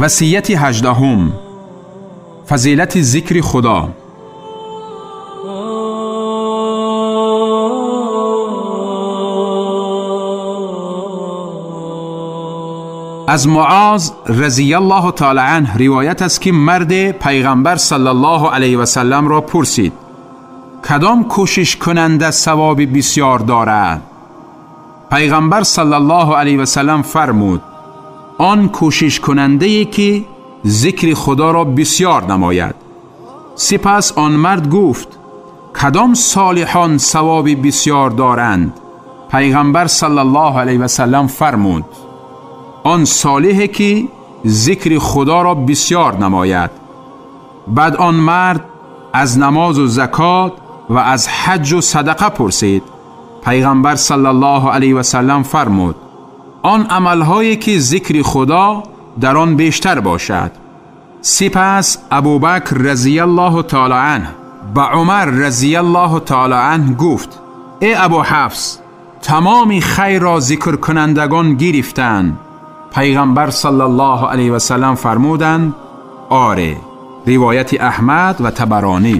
Васияти 18، фазилати зикри Худо. Аз Муоз رضی الله تعالی عنه ривоят аст, ки мард пайғамбар صلی الله علیه و سلم را пурсид: кадом кӯшиш кунанда савоби бисёр дорад? Пайғамбар صلی الله علیه و سلم фармуд: он кӯшиш кунандае ки зикри Худоро бисёр намояд. Сипас он мард гуфт: кадом солиҳон савоби бисёр доранд? Пайғамбар صلی الله علیه و سلم фармуд: он солиҳе ки зикри Худоро бисёр намояд. Баъд он мард аз намозу закот ва аз ҳаҷҷу садақа пурсид. Пайғамбар صلی الله علیه و سلم фармуд: он амалҳое ки зикри Худо дар он бештар бошад. Сипас Абубакр رضی الله تعالی عنه ба Умар رضی الله تعالی عنه гуфт: э Абу Ҳафс, тамоми хайрро зикркунандагон гирифтанд. Пайғамбар صلی الله علیه و سلم фармуданд: оре. Ривояти Аҳмад ва Табаронӣ.